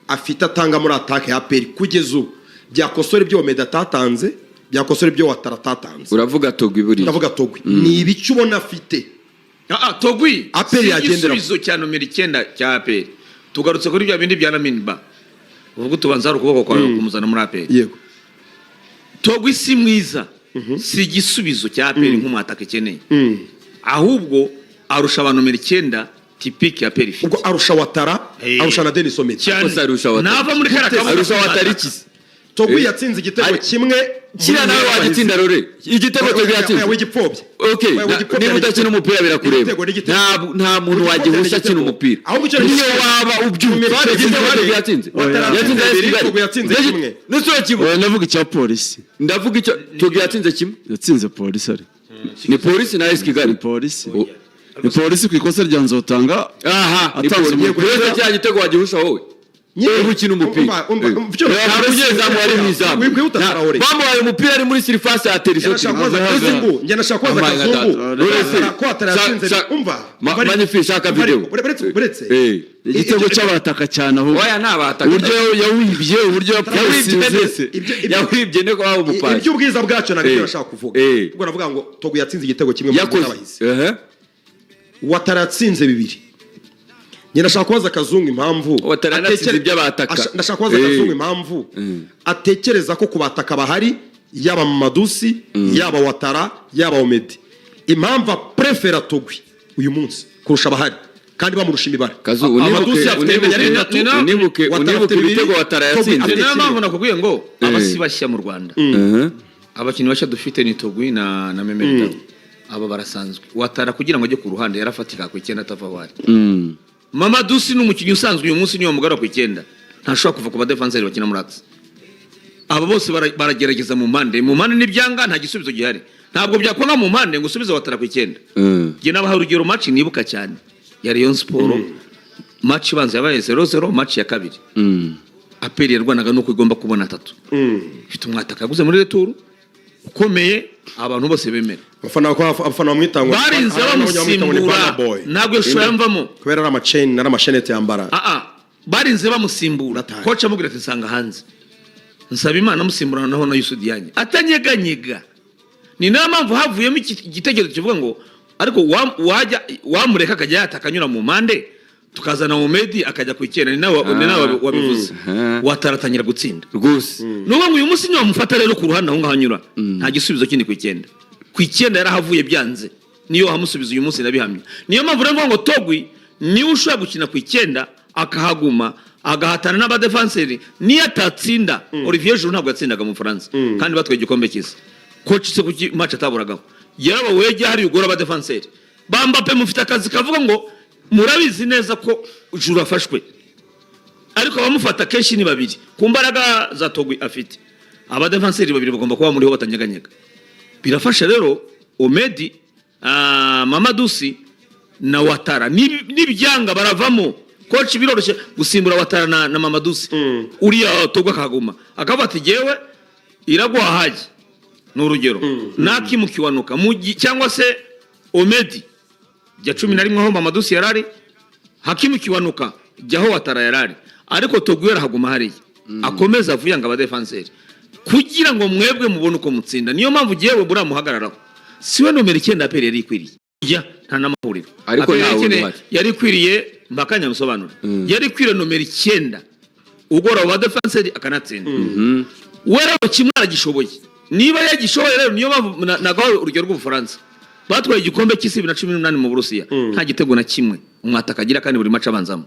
afite atanga muri attaque ya APR kugeza ubu, byakosora ibyo Omedi atatanze, byakosora ibyo Watara atatanze?
Uravuga Togui buriya.
Ndavuga Togui. Ni ibiki ubona afite
Ah, Togui
APR
si
yagenderaho?
igisubizo cya nomero 9 cya APR. Tugarutse kuri bya bindi bya Lamine Ba, uvuga utubanza hari ukuboko kwawe kumuzana muri APR.
Yego.
Togui si mwiza, si igisubizo cya APR nk'umwataka ikeneye, ahubwo arusha abantu nomero 9 typique ya APR ifite.
Ubwo arusha Watara, arusha na Denis Omedi.
Cyane.
Ko se arusha Watara?
Nava muri kariya kabuga.
Arusha Watara iki se?
Togui yatsinze igitego kimwe.
Kiriya nawe wagitsinda rore, igitego Togui yatsinze.
W'igipfobya.
Okay, niba udakina umupira birakureba.
Igitego ni igitego.
Nta muntu
Igitego
wagihusha
ni
akina
igitego.
umupira.
Ahubwo icyo
Niyo waba ubyutse.
Imibare
Igitego Togui yatsinze,
Watara
yatsinze
yatsinze
AS
bibiri,
Kigali.
Togui yatsinze kimwe.
Ndetse urakibuka.
Oya, ndavuga icya Polisi.
Ndavuga icyo Togui yatsinze kimwe.
Yatsinze Polisi ari
Ni Polisi na AS Kigali.
Ni Polisi, ni Polisi ku ikosa rya Nzotanga.
Aha ni
Atanze
Polisi.
umupira.
Uretse cya gitego wagihusha wowe uri gukina umupira.
Umva,
Nta munyezamu wari mu izamu.
Wikwihuta, Traoré.
Bamuhaye umupira ari muri surface atera
Njye
ishoti.
nashaka kubaza Kazungu, njye nashaka kubaza
Amaye nka
Kazungu.
data. Uretse-
Ko Watara yatsinze umva.
Magnifique, shaka video.
Uretse.
Igitego cy'abataka cyane ahubwo.
Oya, ntabataka.
Uburyo yawibye, uburyo
yawibye
yapusinze.
ndetse yawibye niko waba umupasi.
Iby'ubwiza bwacyo ntabwo ibyo nashaka kuvuga. Ubwo navuga ngo Togui yatsinze igitego kimwe mu
Yakoze
n'abahizi. Watara yatsinze bibiri. Njye ndashaka kubaza Kazungu impamvu
Watara yanatsinze iby'abataka.
Ndashaka kubaza Kazungu impamvu atekereza ko ku bataka bahari, yaba Mamadou Sy, yaba Watara, yaba Omedi, impamvu aprefera Togui uyu munsi kurusha abahari kandi bamurusha imibare.
Kazu,
Mamadou
unibuke
Sy afite yari bitatu,
unibuke
Watara
unibuke
afite bibiri,
ibitego Watara
Togui
yatsinze.
afite
Niyo
kimwe.
mpamvu nakubwiye ngo abasi bashya mu Rwanda, abakinnyi bashya dufite ni Togui na Memel Dao. Aba barasanzwe. Watara kugira ngo ajye ku ruhande yarafatika ku 9 atava aho ari. Mamadou Sy ni umukinnyi usanzwe, uyu munsi niyo mugara ku 9 ntashobora kuva ku badefanseri bakina muri axe. Aba bose baragerageza mu mpande, mu mpande n'ibyanga, nta gisubizo gihari. Ntabwo byakwanga mu mpande ngo usubize Watara ku 9. Njye nabaha urugero, match nibuka cyane ya Rayon Sport, match ibanza yabaye 0-0, match ya kabiri APR yarwanaga nuko igomba kubona atatu, ifite umwataka yaguze muri retour ukomeye abantu bose bemera.
Abafana bamwita ngo
Barinze
hari abamwita ngo ni
bamusimbura.
Burna Boy.
Ntabwo iyo yamvamo.
Kubera ari amachain, ari amashenete yambara.
Ah, barinze bamusimbura.
Nataye.
Coach amubwira ati nsanga hanze. Nsaba Imana amusimbura naho na Youssou Diagne atanyeganyega. Ni nayo mpamvu havuyemo igitekerezo kivuga ngo ariko wajya wamureka akajya yataka anyura mu mpande, tukazana Omedi akajya ku 9. Ni nawe wabivuze. Wataratangira gutsinda.
Rwose.
Nubu ngo uyu munsi niwamufata rero ku ruhande aho ngaho anyura, nta gisubizo kindi ku 9. Ku 9 yarahavuye byanze, niyo wahamusubiza uyu munsi ndabihamya. Niyo mpamvu rero mvuga ngo Togui niwe ushobora gukina ku 9 akahaguma agahatana n'abadefanseri niyo atatsinda. Olivier Giroud ntabwo yatsindaga mu Bufaransa kandi batwaye igikombe cy'isi. Coach se kuki match ataburagaho yaraba wejya hari ugora abadefanseri ba Mbappe? Mufite akazi kavuga ngo murabizi neza ko Giroud afashwe, ariko abamufata kenshi ni babiri. Ku mbaraga za Togui afite, abadefanseri babiri bagomba kuba muriho batanyeganyega. Birafasha rero Omedi, Mamadou Sy na Watara. Nibyanga baravamo. Coach biroroshye gusimbura Watara na Mamadou Sy, uriya Togui akaguma akavuga ati jyewe iraguha haji ni urugero nakimukiwanuka cyangwa se Omedi jya 11 aho Mamadou Sy yarari, Hakimu Kiwanuka jyaho Watara yarari, ariko Togui arahaguma hariya akomeza avuyanga abadefanseri kugira ngo mwebwe mubone uko mutsinda. Niyo mpamvu ugiye buramuhagararaho, siwe nomero 9 APR yari ikwiriye ya nta n'amahuriro.
Ariko
APR
ntawe
yari
uhari.
Yari ikwiriye mpakanya musobanuro, yari ikwiriye nomero 9 ugora abo badefanseri akanatsinda. We rero kimwe aragishoboye, niba yagishoboye rero niyo mpamvu nagaho urugero rw'Ubufaransa batwaye igikombe cy'isi 2018 mu Burusiya, nta gitego na kimwe umwataka agira kandi buri match abanzamo.